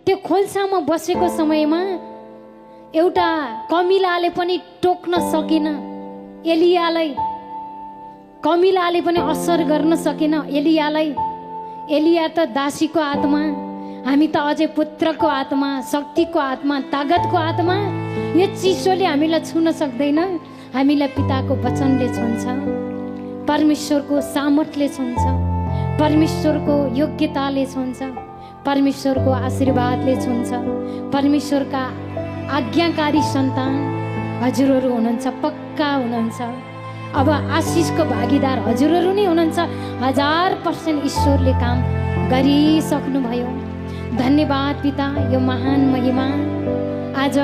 त्यो खोल्सामा बसेको समयमा एउटा कमिलाले पनि टोक्न सकेन एलियालाई, कमिलाले पनि असर गर्न सकेन एलियालाई। एलिया त दासीको आत्मा, हामी त अझै पुत्रको आत्मा, शक्तिको आत्मा, तागतको आत्मा। यो चिसोले हामीलाई छुन सक्दैन, हामीलाई पिताको वचनले छुन्छ, परमेश्वरको सामर्थ्यले छुन्छ, परमेश्वरको योग्यताले छुन्छ, परमेश्वरको आशीर्वादले छुन्छ। परमेश्वरका आज्ञाकारी सन्तान हजुरहरू हुनुहुन्छ, पक्का हुनुहुन्छ। अब आशिषको भागीदार हजुरहरू नै हुनुहुन्छ। 1000% ईश्वरले काम गरिसक्नुभयो। धन्यवाद पिता, यो महान महिमा आज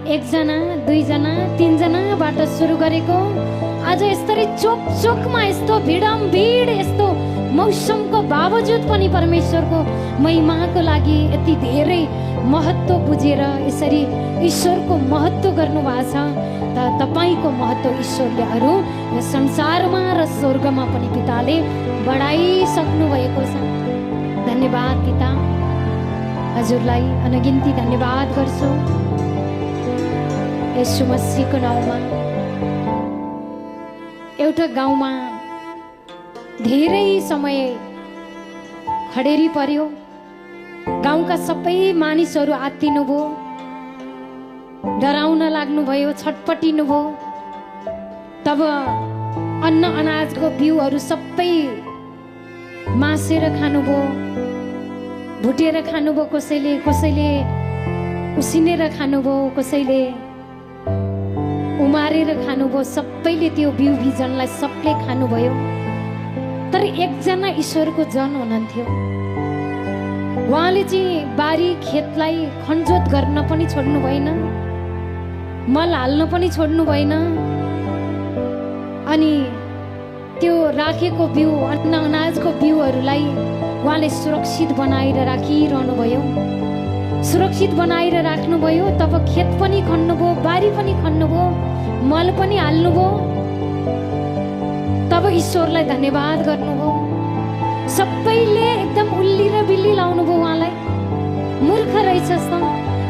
1 जना 2 जना 3 जनाबाट सुरु गरेको, आज यसरी चोक चोकमा यस्तो भिड यस्तो मौसमको बावजुद पनि परमेश्वरको महिमाको लागि यति धेरै महत्त्व बुझेर यसरी ईश्वरको महत्त्व गर्नुभएको छ। त तपाईको महत्त्व ईश्वरले अरू यो संसारमा र स्वर्गमा पनि पिताले बढाइसक्नु भएको छ। धन्यवाद पिता, हजुरलाई अनगिन्ती धन्यवाद गर्छु येशू मसीहको नाउँमा। एउटा गाउँमा धेरै समय खडेरी पर्यो, गाउँका सबै मानिसहरू आत्तिनुभयो, डराउन लाग्नुभयो, छटपटिनुभयो। तब अन्न अनाजको बिउहरू सबै मासेर खानुभयो, भुटेर खानुभयो, कसैले उसिनेर खानुभयो, कसैले उमारेर खानुभयो। सबैले त्यो बिउ बिजनलाई सबले खानुभयो। तर एकजना ईश्वरको जन हुनुहुन्थ्यो, उहाँले चाहिँ बारी खेतलाई खनजोत गर्न पनि छोड्नु भएन, मल हाल्न पनि छोड्नु भएन। अनि त्यो राखेको बिउ, अन्न अनाजको बिउहरूलाई उहाँले सुरक्षित बनाएर राखिरहनु भयो, सुरक्षित बनाएर राख्नुभयो। तब खेत पनि खन्नुभयो, बारी पनि खन्नुभयो, मल पनि हाल्नुभयो। तब ईश्वरलाई धन्यवाद गर्नुभयो। सबैले एकदम उल्ली र बिल्ली लाउनुभयो उहाँलाई, मूर्ख रहेछस् त,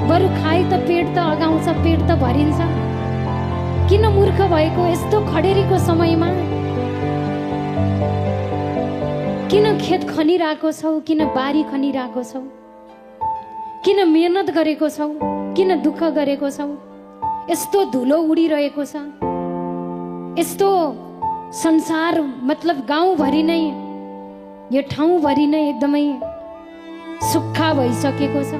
बरु खाइ त पेट त अगाउँछ, पेट त भरिन्छ, किन मूर्ख भएको यस्तो खडेरीको समयमा? किन खेत खनिरहेको छौ, किन बारी खनिरहेको छौ, किन मेहनत गरेको छौ, किन दुःख गरेको छौ? यस्तो धुलो उडिरहेको छ, यस्तो संसार मतलब गाउँभरि नै, यो ठाउँभरि नै एकदमै सुक्खा भइसकेको छ।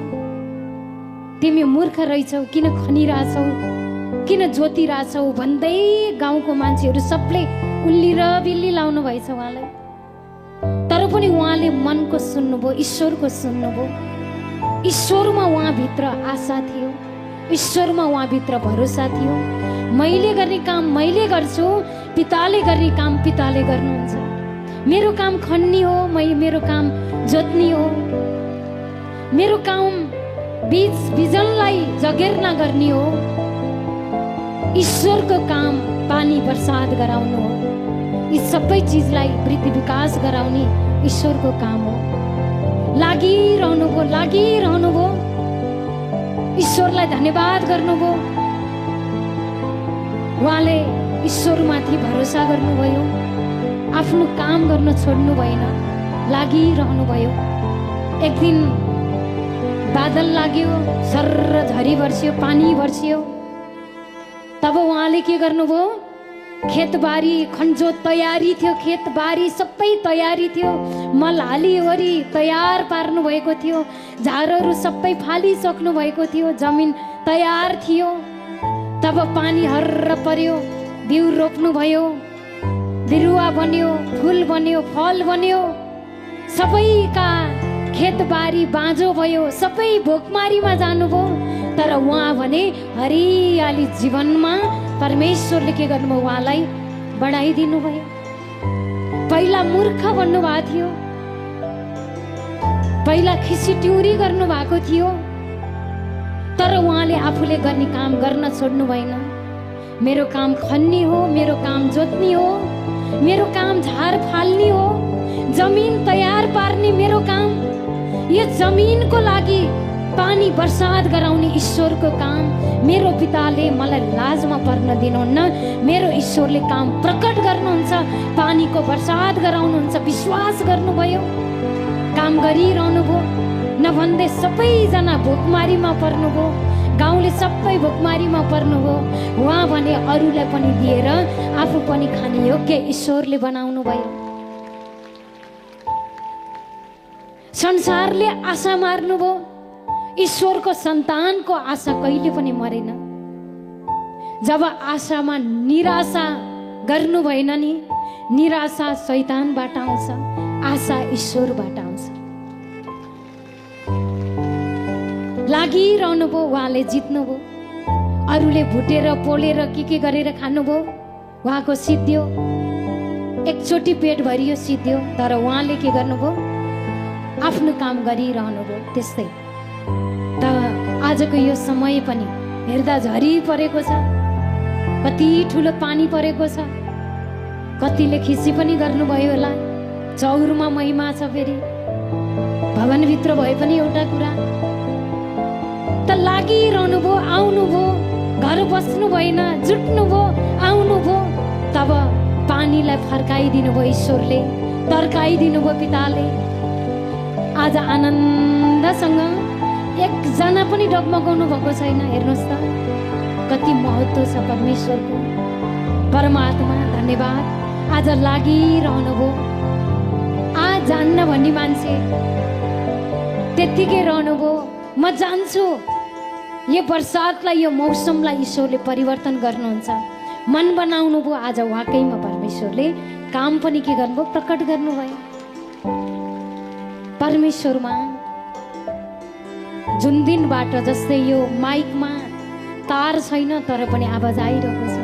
तिमी मूर्ख रहेछौ, किन खनिरहेछौ, किन जोतिरहेछौ भन्दै गाउँको मान्छेहरू सबले उल्ली र बिल्ली लाउनु भएछ उहाँलाई। तर पनि उहाँले मनको सुन्नुभयो, ईश्वरको सुन्नुभयो। ईश्वरमा उहाँभित्र आशा थियो, ईश्वरमा उहाँभित्र भरोसा थियो। मैले गर्ने काम मैले गर्छु, पिताले गर्ने काम पिताले गर्नुहुन्छ। मेरो काम खन्ने हो, मेरो काम जोत्ने हो, मेरो काम बिजनलाई जगेर्ना गर्ने हो। ईश्वरको काम पानी बर्सात गराउनु हो, यी सबै चिजलाई वृद्धि विकास गराउने ईश्वरको काम हो। लागिरहनुभयो, ईश्वरलाई धन्यवाद गर्नुभयो। उहाँले ईश्वरमाथि भरोसा गर्नुभयो, आफ्नो काम गर्न छोड्नु भएन, लागिरहनुभयो। एक दिन बादल लाग्यो, सर्र झरी बर्सियो, पानी बर्सियो। तब उहाँले के गर्नुभयो? खेतबारी खन्जो तयारी थियो, खेतबारी सबै तयारी थियो, मल हालिवरी तयार पार्नु भएको थियो, झारहरू सबै फालिसक्नु भएको थियो, जमिन तयार थियो। तब पानी हर्र पर्यो, बिउ रोप्नु भयो, बिरुवा बन्यो, फुल बन्यो, फल बन्यो, सबैका खेतबारी बाँझो भयो, सबै भोकमारीमा जानुभयो। तर उहाँ भने हरियाली जीवनमा परमेश्वरले के गर्नुभयो? उहाँलाई बढाइदिनु भयो। पहिला मूर्ख भन्नुभएको थियो, पहिला खिसिट्युरी गर्नु भएको थियो, तर उहाँले आफूले गर्ने काम गर्न छोड्नु भएन। मेरो काम खन्ने हो, मेरो काम जोत्ने हो, मेरो काम झार फाल्ने हो, जमिन तयार पार्ने मेरो काम। यो जमिनको लागि पानी बर्सात गराउने ईश्वरको काम मेरो पिताले मलाई लाजमा पर्न दिनुहुन्न। मेरो ईश्वरले काम प्रकट गर्नुहुन्छ, पानीको बर्सात गराउनुहुन्छ। विश्वास गर्नुभयो, काम गरिरहनु भयो। नभन्दै सबैजना भोकमारीमा पर्नुभयो, गाउँले सबै भोकमारीमा पर्नुभयो। उहाँ भने अरूलाई पनि दिएर आफू पनि खाने योग्य ईश्वरले बनाउनु भयो। संसारले आशा मार्नुभयो, ईश्वरको सन्तानको आशा कहिले पनि मरेन। जब आशामा निराशा गर्नु भएन नि, निराशा शैतानबाट आउँछ, आशा ईश्वरबाट आउँछ। लागिरहनु भयो, उहाँले जित्नुभयो। अरूले भुटेर पोलेर के गरेर खानुभयो, उहाँको सिद्धियो। एकचोटि पेट भरियो, सिद्धियो। तर उहाँले के गर्नुभयो, आफ्नो काम गरिरहनु भयो। त्यस्तै त आजको यो समय पनि हेर्दा झरी परेको छ, कति ठुलो पानी परेको छ। कतिले खिसी पनि गर्नुभयो होला। चौरमा महिमा छ, फेरि भवनभित्र भए पनि एउटा कुरा त लागिरहनु भयो, आउनुभयो। घर बस्नु भएन, जुट्नुभयो, आउनुभयो। तब पानीलाई फर्काइदिनु भयो ईश्वरले, तर्काइदिनु भयो पिताले। आज आनन्दसँग एकजना पनि डगमगाउनु भएको छैन। हेर्नुहोस् त कति महत्त्व छ परमेश्वरको। परमात्मा धन्यवाद। आज लागिरहनु भयो। आज जान्न भन्ने मान्छे त्यत्तिकै रहनुभयो। म जान्छु, यो बर्सातलाई, यो मौसमलाई ईश्वरले परिवर्तन गर्नुहुन्छ। मन बनाउनु भयो। आज वाकैमा परमेश्वरले काम पनि के गर्नुभयो, प्रकट गर्नुभयो। परमेश्वरमा जुन दिनबाट, जस्तै यो माइकमा तार छैन तर पनि आवाज आइरहेको छ।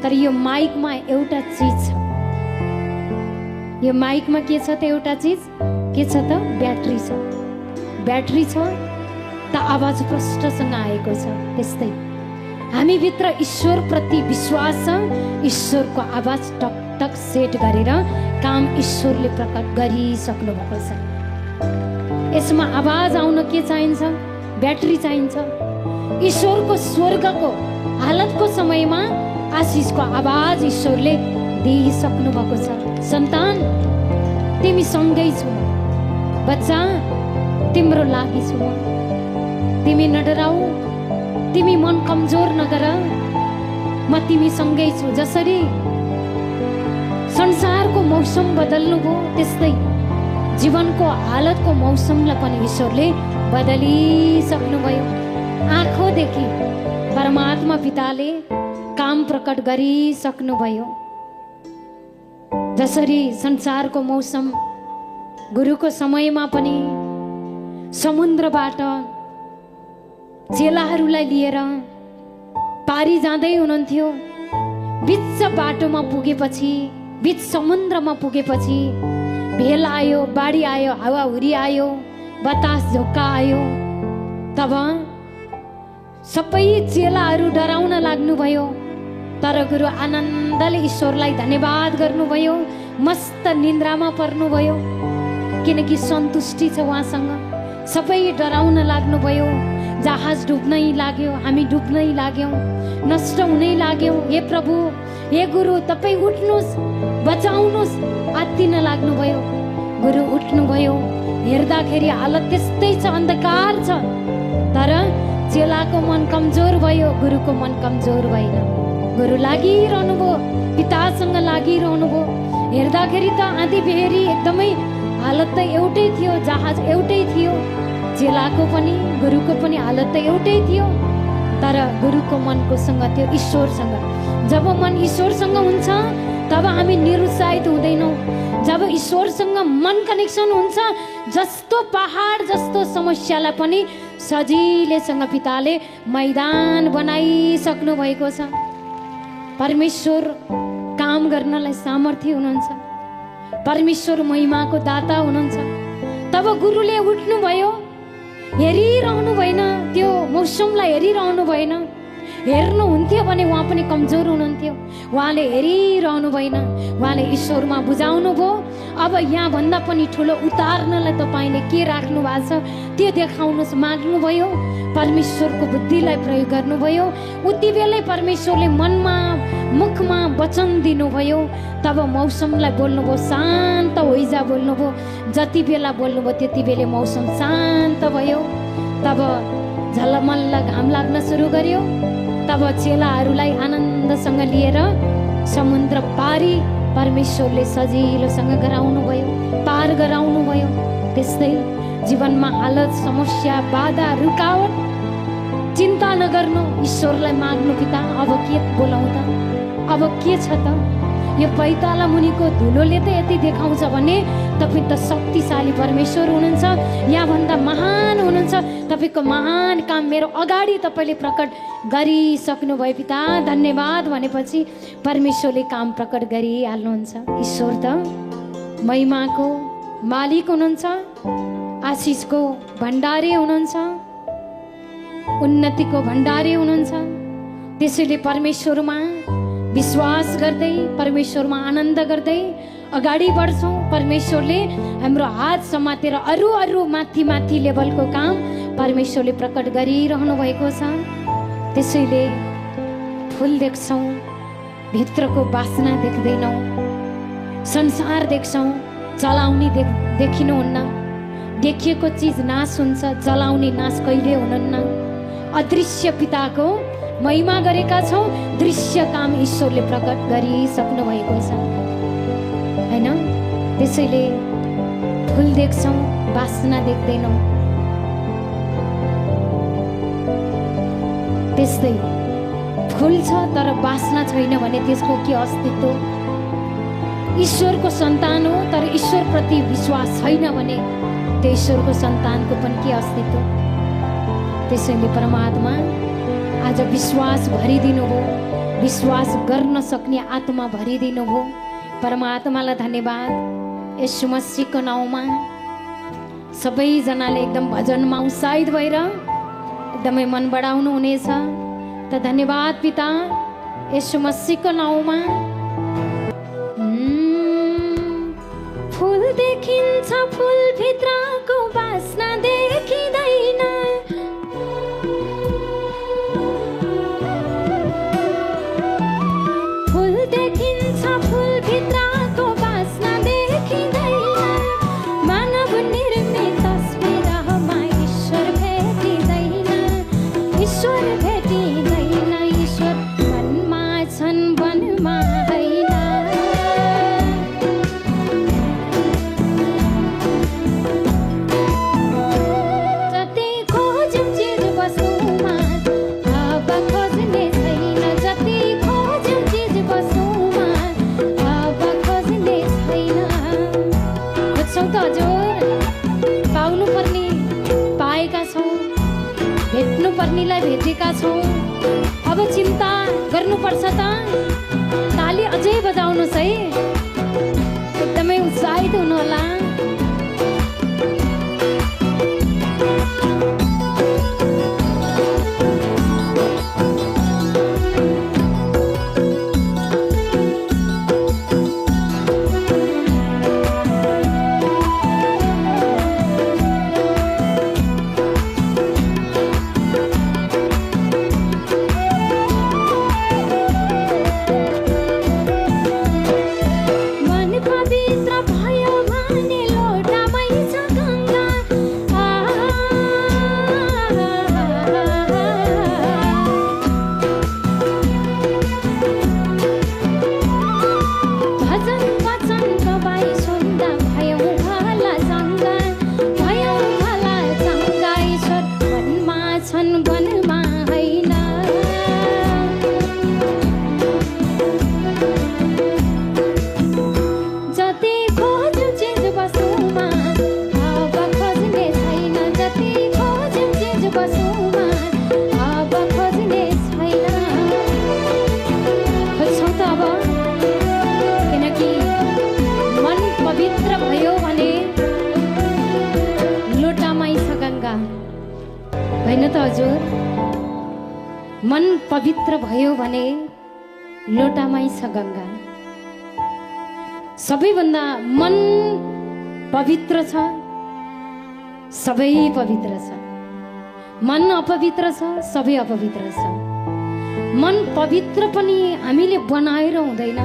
तर यो माइकमा एउटा चिज छ। यो माइकमा के छ त, एउटा चिज के छ त, ब्याट्री छ। ब्याट्री छ त आवाज प्रष्टसँग आएको छ। त्यस्तै हामीभित्र ईश्वरप्रति विश्वास छ। ईश्वरको आवाज टक टक सेट गरेर काम ईश्वरले प्रकट गरिसक्नु भएको छ। यसमा आवाज आउन के चाहिन्छ, ब्याट्री चाहिन्छ। ईश्वरको स्वर्गको हालतको समयमा आशिषको आवाज ईश्वरले दिइसक्नु भएको छ। सन्तान, तिमी सँगै छु। बच्चा, तिम्रो लागि छु। तिमी नडराऊ, तिमी मन कमजोर नगर, म तिमी सँगै छु। जसरी संसारको मौसम बदल्नु भयो, त्यस्तै जीवनको हालतको मौसमलाई पनि ईश्वरले बदलिसक्नुभयो। आँखोदेखि परमात्मा पिताले काम प्रकट गरिसक्नुभयो। जसरी संसारको मौसम गुरुको समयमा पनि समुद्रबाट चेलाहरूलाई लिएर पारी जाँदै हुनुहुन्थ्यो। बिच बाटोमा पुगेपछि, बिच समुद्रमा पुगेपछि भेल आयो, बाढी आयो, हावाहुरी आयो, बतास झोक्का आयो। तब सबै चेलाहरू डराउन लाग्नुभयो। तर गुरु आनन्दले ईश्वरलाई धन्यवाद गर्नुभयो। मस्त निन्द्रामा पर्नुभयो, किनकि सन्तुष्टि छ उहाँसँग। सबै डराउन लाग्नुभयो। जहाज डुब्नै लाग्यो, हामी डुब्नै लाग्यौँ, नष्ट हुनै लाग्यौँ। हे प्रभु, हे गुरु, तपाईँ उठ्नुहोस्, बचाउनुहोस्, आत्तिन लाग्नुभयो। गुरु उठ्नुभयो। हेर्दाखेरि हालत त्यस्तै छ, अन्धकार छ। तर चेलाको मन कमजोर भयो, गुरुको मन कमजोर भएन। गुरु लागिरहनु भयो, पितासँग लागिरहनु भयो। हेर्दाखेरि त आँधी बेहेरी एकदमै हालत त एउटै थियो, जहाज एउटै थियो। चेलाको पनि गुरुको पनि हालत त एउटै थियो। तर गुरुको मनको सँग थियो ईश्वरसँग। जब मन ईश्वरसँग हुन्छ तब हामी निरुत्साहित हुँदैनौँ। जब ईश्वरसँग मन कनेक्सन हुन्छ, जस्तो पहाड जस्तो समस्यालाई पनि सजिलैसँग पिताले मैदान बनाइसक्नु भएको छ। परमेश्वर काम गर्नलाई सामर्थ्य हुनुहुन्छ। परमेश्वर महिमाको दाता हुनुहुन्छ। तब गुरुले उठ्नुभयो। हेरिरहनु भएन, त्यो मौसमलाई हेरिरहनु भएन। हेर्नुहुन्थ्यो भने उहाँ पनि कमजोर हुनुहुन्थ्यो। उहाँले हेरिरहनु भएन, उहाँले ईश्वरमा बुझाउनु भयो। अब यहाँभन्दा पनि ठुलो उतार्नलाई तपाईँले के राख्नु भएको छ त्यो देखाउनुहोस् माग्नुभयो। परमेश्वरको बुद्धिलाई प्रयोग गर्नुभयो। उति बेलै परमेश्वरले मनमा मुखमा वचन दिनुभयो। तब मौसमलाई बोल्नुभयो, शान्त होइजा बोल्नुभयो। जति बेला बोल्नुभयो त्यति बेला मौसम शान्त भयो। तब झलमल्ल घाम लाग्न सुरु गर्यो। तब चेलाहरूलाई आनन्दसँग लिएर समुद्र पारी परमेश्वरले सजिलोसँग गराउनुभयो, पार गराउनुभयो। त्यस्तै जीवनमा हालत, समस्या, बाधा, रुकावट चिन्ता नगर्नु, ईश्वरलाई माग्नु। पिता अब के बोलाउँ त, अब के छ त? यो पैताला मुनिको धुलोले त यति देखाउँछ भने तपाईँ त शक्तिशाली परमेश्वर हुनुहुन्छ, यहाँभन्दा महान हुनुहुन्छ। तपाईँको महान काम मेरो अगाडि तपाईँले प्रकट गरिसक्नु भयो पिता, धन्यवाद भनेपछि परमेश्वरले काम प्रकट गरिहाल्नुहुन्छ। ईश्वर त महिमाको मालिक हुनुहुन्छ, आशिषको भण्डारी हुनुहुन्छ, उन्नतिको भण्डारी हुनुहुन्छ। त्यसैले परमेश्वरमा विश्वास गर्दै, परमेश्वरमा आनन्द गर्दै अगाडि बढ्छौँ। परमेश्वरले हाम्रो हात समातेर अरू अरू माथि माथि लेभलको काम परमेश्वरले प्रकट गरिरहनु भएको छ। त्यसैले फुल देख्छौँ, भित्रको बासना देख्दैनौँ। संसार देख्छौँ, जलाउने देखिनुहुन्न। देखिएको चिज नाश हुन्छ, जलाउने नाश कहिले हुनुहुन्न। अदृश्य पिताको महिमा गरेका छौँ, दृश्य काम ईश्वरले प्रकट गरिसक्नु भएको छ हैन। त्यसैले फुल देख्छौँ, बासना देख्दैनौँ। त्यस्तै फुल छ तर बासना छैन भने त्यसको के अस्तित्व? ईश्वरको सन्तान हो तर ईश्वरप्रति विश्वास छैन भने त्यो ईश्वरको सन्तानको पनि के अस्तित्व? त्यसैले परमात्मा आज विश्वास भरिदिनु भयो, विश्वास गर्न सक्ने आत्मा भरिदिनु भयो। परमात्मालाई धन्यवाद। यीशु मसीहको नाउँमा सबैजनाले एकदम भजनमा उत्साहित भएर एकदमै मन बढाउनु हुनेछ। त धन्यवाद पिता, यीशु मसीहको नाउँमा। फुल देखिन्छ, फुल भित्रको बासना देखिँदैन। फुल देखिन्छ, फुल भित्रको बासना देखिँदैन। मानव निर्मित तस्बिरमा ईश्वर भेटिँदैन, ईश्वर भेटिँदैन। ईश्वर मनमा छन्, वनमा होइन। जति खोज्यौँ चिज वस्तुमा अब खोज्ने छैन। जति खोज्यौँ चिज वस्तुमा अब खोज्ने छैन। खोज्छौँ त हजुर, पाउनु पर्ने पाएका छौँ, भेट्नु पर्नेलाई भेटेका छौँ। अब चिन्ता गर्नुपर्छ त? ताली अझै बजाउनुहोस् है, एकदमै उत्साहित हुनुहोला। मन पवित्र भयो भने लोटामै छ गङ्गा। भजन वचन गवाई सुन्दा भयौँ भला चङ्गा, भयौँ भला चङ्गा। ईश्वर वनमा छन्, वनमा होइन। जति खोज्यौँ चिज वस्तुमा अब खोज्ने छैन। जति खोज्यौँ चिज वस्तुमा अब खोज्ने छैन। खोज्छौँ त अब, किनकि मन पवित्र भयो भने लोटामै छ गङ्गा, होइन त हजुर? मन पवित्र भयो भने लोटामै छ गङ्गा। सबैभन्दा मन पवित्र छ, सबै पवित्र छ। मन अपवित्र छ, सबै अपवित्र छ। मन पवित्र पनि हामीले बनाएर हुँदैन,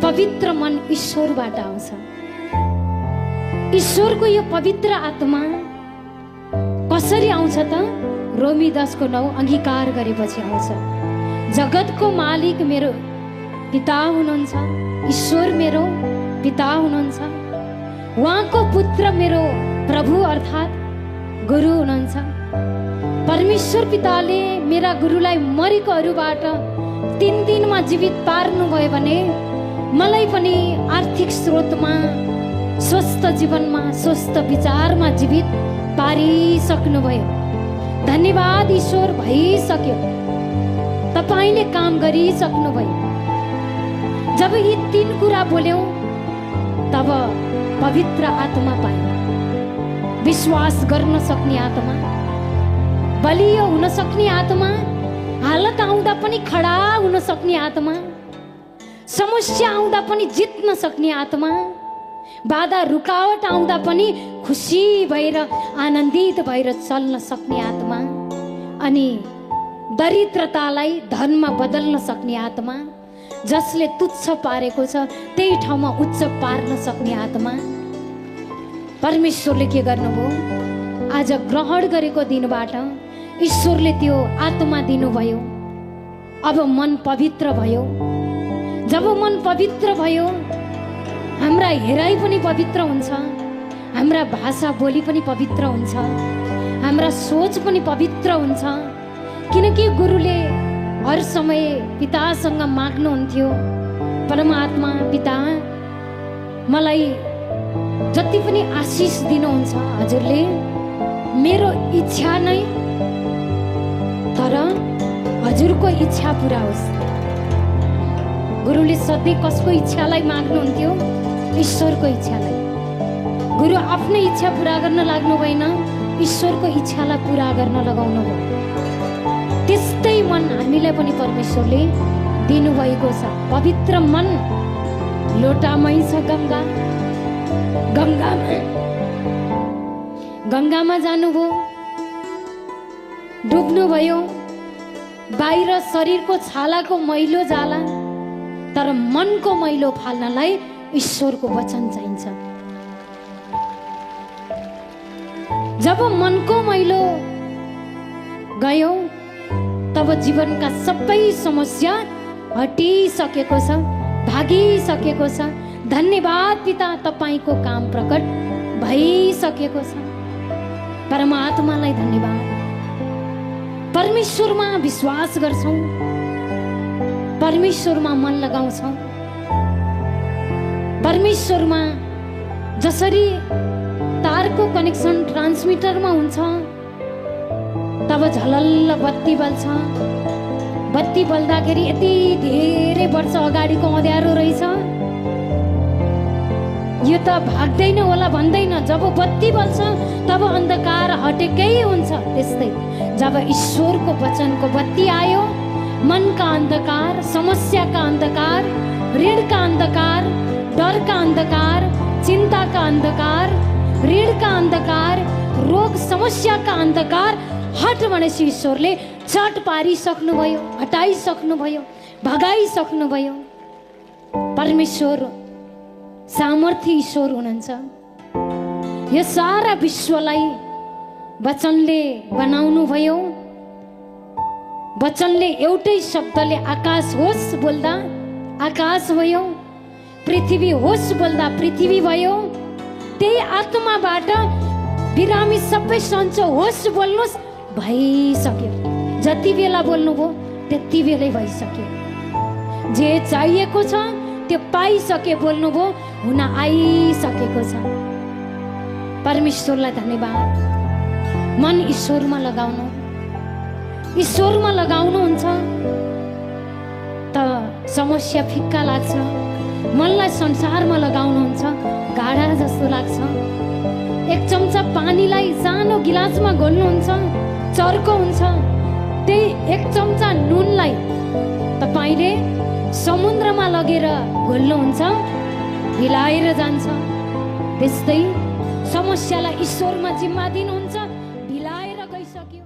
पवित्र मन ईश्वरबाट आउँछ। ईश्वरको यो पवित्र आत्मा कसरी आउँछ त? रोमी 10:9 अंगीकार गरेपछि आउँछ। जगतको मालिक मेरो पिता हुनुहुन्छ, ईश्वर मेरो पिता हुनुहुन्छ, उहाँको पुत्र मेरो प्रभु अर्थात् गुरु हुनुहुन्छ। परमेश्वर पिताले मेरा गुरुलाई मरेकोहरूबाट 3 दिनमा जीवित पार्नुभयो भने मलाई पनि आर्थिक स्रोतमा, स्वस्थ जीवनमा, स्वस्थ विचारमा जीवित पारिसक्नुभयो। धन्यवाद ईश्वर, भइसक्यो। तपाईले काम गरिसक्नुभयो। जब यी 3 कुरा बोल्यौं तब पवित्र आत्मा पायौं। विश्वास गर्न सक्ने आत्मा, बलियो हुन सक्ने आत्मा, हालत आउँदा पनि खडा हुन सक्ने आत्मा, समस्या आउँदा पनि जित्न सक्ने आत्मा, बाधा रुकावट आउँदा पनि खुसी भएर आनन्दित भएर चल्न सक्ने आत्मा, अनि दरिद्रतालाई धनमा बदल्न सक्ने आत्मा, जसले तुच्छ पारेको छ त्यही ठाउँमा उच्च पार्न सक्ने आत्मा। परमेश्वरले के गर्नुभयो? आज ग्रहण गरेको दिनबाट ईश्वरले त्यो आत्मा दिनुभयो। अब मन पवित्र भयो। जब मन पवित्र भयो, हाम्रा हेराइ पनि पवित्र हुन्छ, हाम्रा भाषा बोली पनि पवित्र हुन्छ, हाम्रा सोच पनि पवित्र हुन्छ। किनकि गुरुले हर समय पितासँग माग्नुहुन्थ्यो, परमात्मा पिता मलाई जति पनि आशिष दिनुहुन्छ हजुरले, मेरो इच्छा नै, तर हजुरको इच्छा पुरा होस्। गुरुले सधैँ कसको इच्छालाई माग्नुहुन्थ्यो? ईश्वरको इच्छालाई। गुरु आफ्नै इच्छा पुरा गर्न लाग्नु भएन, ईश्वरको इच्छालाई पुरा गर्न लगाउनु भयो। त्यस्तै मन हामीलाई पनि परमेश्वरले दिनुभएको छ। पवित्र मन लोटामै छ गङ्गा। गङ्गामा जानुभयो, डुब्नुभयो। बाहिर शरीरको छालाको मैलो जाला, तर मनको मैलो फाल्नलाई ईश्वरको वचन चाहिन्छ। जब मनको मैलो गयो तब जीवनका सबै समस्या हटिसकेको छ, भागिसकेको छ। धन्यवाद पिता, तपाईको काम प्रकट भइसकेको छ। परमात्मालाई धन्यवाद। परमेश्वरमा विश्वास गर्छौं, परमेश्वरमा मन लगाउँछौं। परमेश्वरमा जसरी तारको कनेक्सन ट्रान्समिटरमा हुन्छ, तब झलल्ल बत्ती बल्छ। बत्ती बल्दाखेरि यति धेरै वर्ष अगाडिको अँध्यारो रहेछ, यो त भाग्दैन होला भन्दैन। जब बत्ती बल्छ तब अन्धकार हटेकै हुन्छ। त्यस्तै जब ईश्वरको वचनको बत्ती आयो, मनका अन्धकार, समस्याका अन्धकार, ऋणका अन्धकार, डरका अन्धकार, चिन्ताका अन्धकार, ऋणका अन्धकार, रोग समस्याका अन्धकार हट भनेपछि ईश्वरले चट पारिसक्नुभयो, हटाइसक्नुभयो, भगाइसक्नुभयो। परमेश्वर सामर्थ्य ईश्वर हुनुहुन्छ। यो सारा विश्वलाई वचनले बनाउनु भयो। वचनले एउटै शब्दले आकाश होस् बोल्दा आकाश भयो, पृथ्वी होस् बोल्दा पृथ्वी भयो। त्यही आत्माबाट बिरामी सबै सन्चो होस् बोल्नुहोस्, भइसक्यो। जति बेला बोल्नुभयो त्यति बेलै भइसक्यो। जे चाहिएको छ त्यो पाइसके बोल्नुभयो, हुन आइसकेको छ। परमेश्वरलाई धन्यवाद। मन ईश्वरमा लगाउनु, ईश्वरमा लगाउनुहुन्छ त समस्या फिक्का लाग्छ। मनलाई संसारमा लगाउनुहुन्छ गाढा जस्तो लाग्छ। एक चम्चा पानीलाई सानो गिलासमा घोल्नुहुन्छ, चर्को हुन्छ। त्यही एक चम्चा नुनलाई तपाईँले समुद्रमा लगेर घोल्नुहुन्छ, हिलाएर जान्छ। त्यस्तै समस्यालाई ईश्वरमा जिम्मा दिनुहुन्छ, ढिलाएर गइसक्यो।